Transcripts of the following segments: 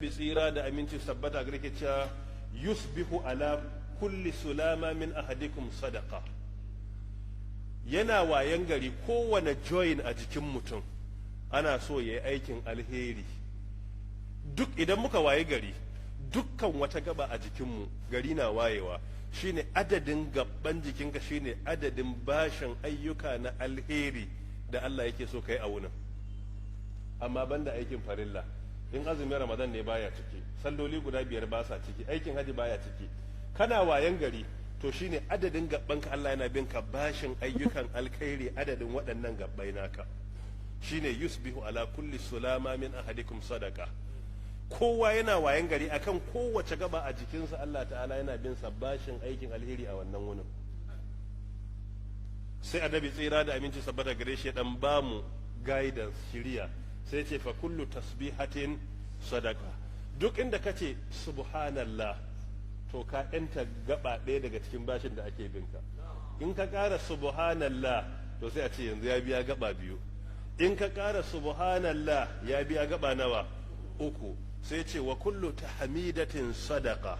Tsira da aminci sabbata gare ke cewa yusbihu ala kulli sulama min ahadikum sadaqa. Yana wayan gari, kowane joint a jikin mutum ana so ya yi aikin alheri. Duk idan muka waye gari, dukkan wata gaba a jikinmu, gari na wayewa, shine adadin gabban jikinka, shine adadin bashin ayyuka na alheri da Allah yake so kai a wunin. Amma banda aikin farilla, in azumin Ramadan ne baya ciki, salloli guda biyar ba sa ciki, aikin haji baya ciki. Kana wayan gari, to shine adadin gabbanka, Allah yana bin ka bashin ayyukan alkhairi adadin waɗannan gabbai naka. Shine yusbihu ala kulli sulama min ahadikum sadaka. Kowa yana wayan gari, akan kowace gaba a jikinsa Allah Ta'ala yana bin sa bashin aikin alheri a wannan wunin. Sai Annabi, tsira da aminci sabbata gare shi, dan bamu guidance, shiriya, sai ce fa kullu tasbihatin sadaka. Duk inda kace subhanallah, to ka yanta gaba ɗaya daga cikin bashin da ake binka. In ka ƙara subhanallah, to sai a ce yanzu ya biya gaba biyu. In ka ƙara subhanallah, ya biya gaba nawa? Uku. Sai ce wa kullu tahmidatin sadaka.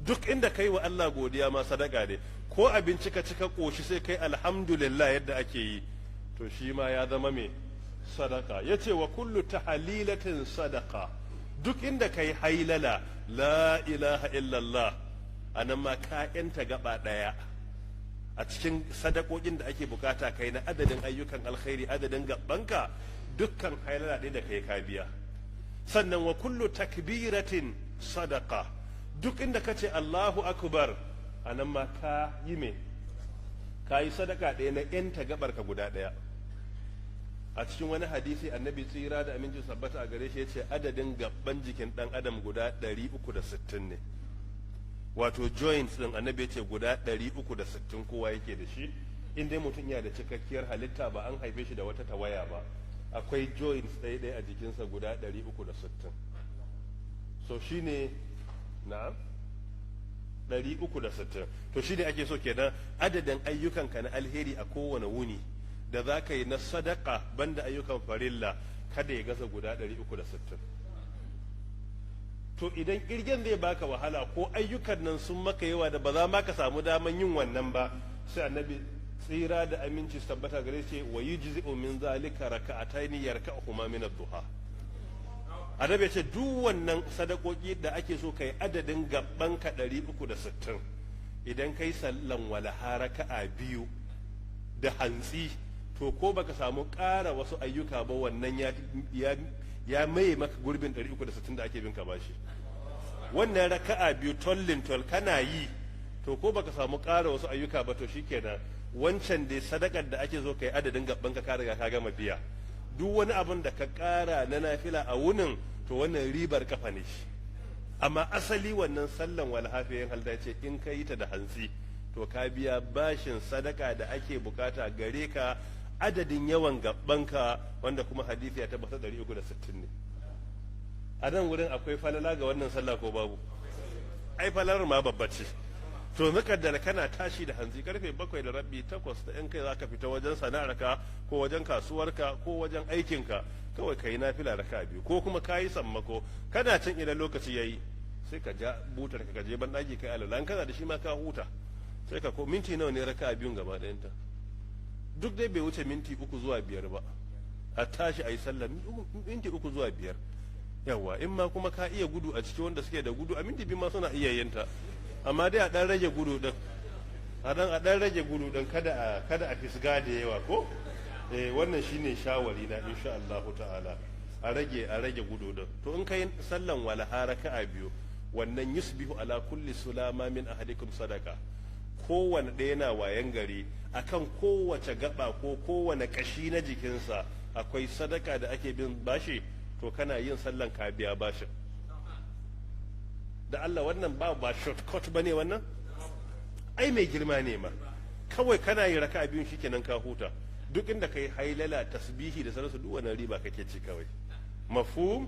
Duk inda kai wa Allah godiya ma sadaka ne. Ko abinci ka cika koshi, sai kai alhamdulillah yadda ake yi, to shi ma ya zama me? Sadaka. Yace wa kullu tahlilatin sadaka. Duk inda kai hailala, la ilaha illallah, anan ma ka yanta gaba daya a cikin sadakokin da ake bukata kai na adadin ayyukan alkhairi, adadin gabbanka. Dukkan hailala ɗaya da kai, ka biya. Sannan wa kullu takbiratin sadaka. Duk inda ka ce Allahu akbar, anan ma ka yi me? Ka yi sadaka ɗaya na yanta gabarka guda ɗaya. A cikin wani hadisi, Annabi, tsira da aminci sabbata a gare shi, ya ce adadin gabban jikin ɗan adam guda 360 ne, wato joints din. Annabi ya ce guda 360 kowa yake da shi, in dai mutum yana da cikakkiyar halitta, ba an haife shi da wata tawaya ba, akwai joints ɗaya ɗaya a jikinsa guda 360. So shine na 360. To shi ne ake so kenan adadin ayyukanka na alheri a kowane wuni da za ka yi na sadaka, banda ayyukan farilla, kada ya gaza guda 360. To idan kirgen zai baka wahala, ko ayyukan nan sun maka yawa da ba za ma ka samu daman yin wannan ba, sai Annabi, tsira da aminci su tabbata gare shi, wa yujzi'u min zalika raka'ataini yarka'uhuma min ad-duha. Annabi ya ce duk wannan sadakoki da ake so kai adadin gabban ka 360, idan kai sallan walaha raka'a biyu da hantsi, to ko baka samu ƙara wasu ayyuka ba, wannan ya maye maka gurbin 360 da ake bin ka bashi. Wannan raka'a biyu tollin tol kana yi, to ko baka samu ƙara wasu ayyuka ba, to shikenan, wancan dai sadakar da ake so kai adadin gabban ka, ka riga ka gama biya. Duk wani abin da ka ƙara na nafila a wunin, to wannan ribar kafa ne shi. Amma asali wannan sallan walhafiyan halda ce, in ka yi ta da hantsi, to ka biya bashin sadaka da ake bukata gare ka adadin yawan gabbanka, wanda kuma hadisi ya tabbatar 360 ne. A nan wurin akwai falala ga wannan sallah ko babu? Ai falalar ma babba ce. To da kana tashi da hantsi, karfe 7:30, 8 da yan kai, zaka fita wajen sana'arka ko wajen kasuwarka ko wajen aikinka, kawai ka yi nafila raka biyu, ko kuma ka yi sammako, kana can idan lokaci yayi, sai ka ja butar ka je ban daki kai alwala, in kana da shi ma ka huta. Sai ka ko minti nawa ne raka biyun gaba ɗayanta? Duk dai bai wuce minti 3 zuwa 5 ba. A tashi a yi sallah, minti 3 zuwa 5. Yawa, in ma kuma ka iya gudu, a ciki wanda suke da gudu, a minti 2 ma suna iya yinta. Amma dai a dan rage gudu din, a dan rage gudu din, kada a fisga da yawa ko. Eh, wannan shine shawari na, insha Allah ta'ala, a rage gudu din. To in kai sallan walaha raka'a biyu, wannan yusbihu ala kulli sulama min ahadikum sadaka. Kowane ɗaya na wayan gari, akan kowace gaba ko kowane kashi na jikinsa akwai sadaka da ake bin bashi. To kana yin sallan, ka biya bashin. Da Allah, wannan ba shortcut bane wannan? Ai mai girma ne ma. Kawai kana yi raka'a biyun, shikenan ka huta. Duk inda kai hailala, tasbihi da sauransu, duk wannan riba kake ci kawai. Mafhum?